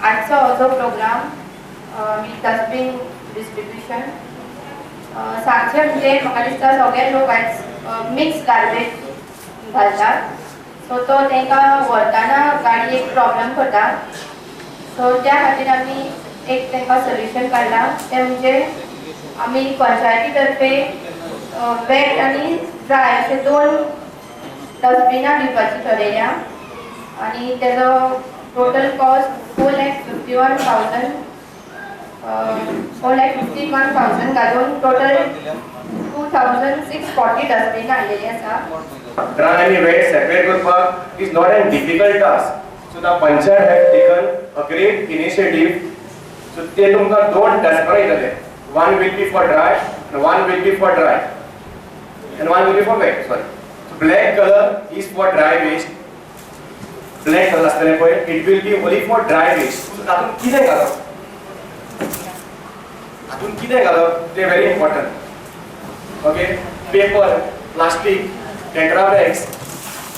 आजचो हो जो प्रोग्राम डस्टबीन डिस्ट्रिब्युशन सांगचें म्हणजे म्हाका दिसता सगळे लोक आयज मिक्स गार्बेज घालतात, सो तो तांकां व्हरतना गाडी एक प्रॉब्लम करता. सो त्या खातीर आमी एक तांकां सोल्युशन काडलां, तें म्हणजे आमी पंचायती तर्फे वेट आनी ड्राय अशे दोन डस्टबिनां दिवपाची ठरयल्या आनी तेजो total cost 4,51,000, 4,51,000 घालून टोटल 2640 डस्टबिनां हाडलेली आसा. Dry and wet separate करपाक is not a difficult task. So the panchayat have taken a great initiative. So ते तुमकां दोन डस्टबिनां दितले. One will be for dry and one will be for dry and one will be for wet. Sorry. So black color is for dry waste. Black color आसतलें पळय, it will be only for dry waste. So तातूंत कितें घालप, हातूंत कितें घालप तें very important. Okay, paper, plastic, tetra bags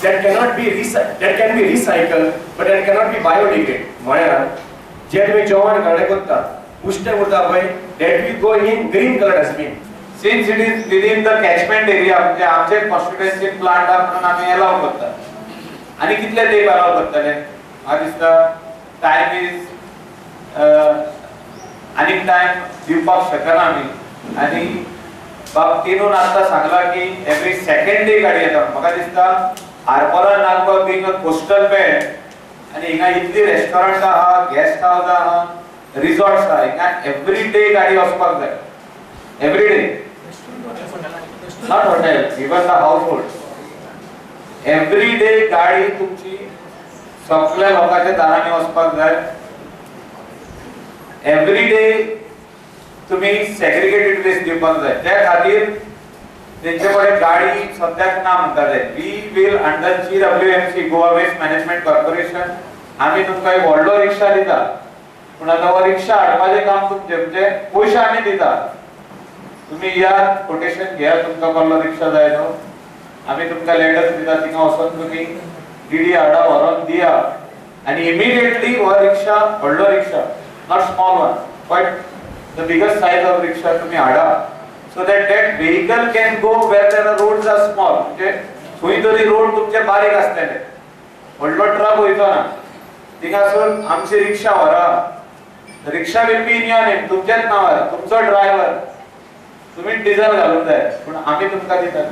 that cannot be that can be recycled but that cannot be biodegrade. म्हळ्यार जे तुम्ही जेवण घाणे करता, उश्टें उरता पळय, that will go in green color dustbin. Since it is within the catchment area, म्हणजे आमचे constituency plant आहा म्हणून आमी अलाव करता. आनी कितले तेंप अलाव करतले? म्हाका दिसता टायम is आनीक टायम दिवपाक शकना आमी. आनी बाब तिनून आतां सांगला की एवरी सेकंड डे गाडी येता. म्हाका दिसता आरमोरा Nagwa being a coastal belt आनी हिंगा इतली रेस्टॉरंट आहा, गेस्ट हावज आहा, रिसॉर्ट्स आहा, हिंगा एवरी डे गाडी वचपाक जाय. Every day, not hotel, even the household. Every day गाडी तुमची सगळ्या लोकांच्या दारांनी वचपाक जाय. एवरी डे तुम्ही सेग्रिगेटेड वेस्ट दिवपाक जाय. त्या खातीर तेंचे कडेन गाडी सद्याक ना म्हणटा ते. We will under GWMC, Goa Waste Management Corporation, आमी तुमकां एक व्हडलो रिक्षा दिता, पूण आतां हो रिक्षा हाडपाचें काम तुमचें, म्हणजे पयशे आमी दिता. तुम्ही या, कोटेशन घेया, तुमकां कसलो रिक्षा जाय तो. आमी तुमकां लेटर्स दिता, थिंगा वचोन तुमी डीडी हाडा, व्हरोन दिया आनी इमिडिएटली हो रिक्षा, व्हडलो रिक्षा, not small one but the biggest size of rickshaw तुम्ही हाडा, so that that vehicle can go where there roads are small. म्हणजे खंय तरी रोड तुमचे बारीक आसतले, व्हडलो ट्रक वयचो ना, थिंगासून आमची रिक्षा व्हरा. Rickshaw will be in your name, तुमच्याच नांवार, तुमचो ड्रायव्हर, तुम्ही डिझल घालूंक जाय, पूण आमी तुमकां दितात.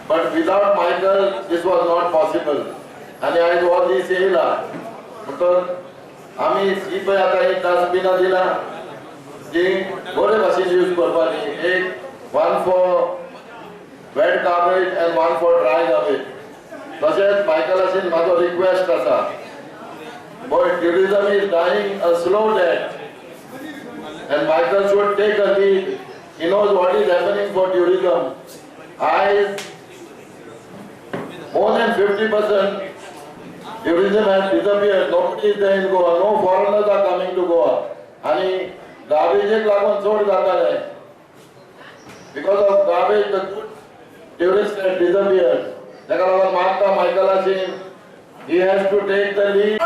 But without Michael, this was not possible. आनी आयज हो दीस येयला म्हणटकर आमी ही पळय आतां ही डस्टबिनां दिला जी बरे भाशेन यूज करपाची. एक one for wet garbage and one for dry garbage. तशेंच मायकलाशीन म्हाजो रिक्वेस्ट आसा, boy, tourism is dying a slow death and Michael should take a lead. He knows what is happening for tourism. I more than 50% tourism has disappeared. Nobody is there in Goa. No foreigners are coming to Goa. आणि गार्बेजेक लागून चड जाताले. Because of garbage, the good tourists have disappeared. ताका लागून मागता मायकलाची, he has to take the lead.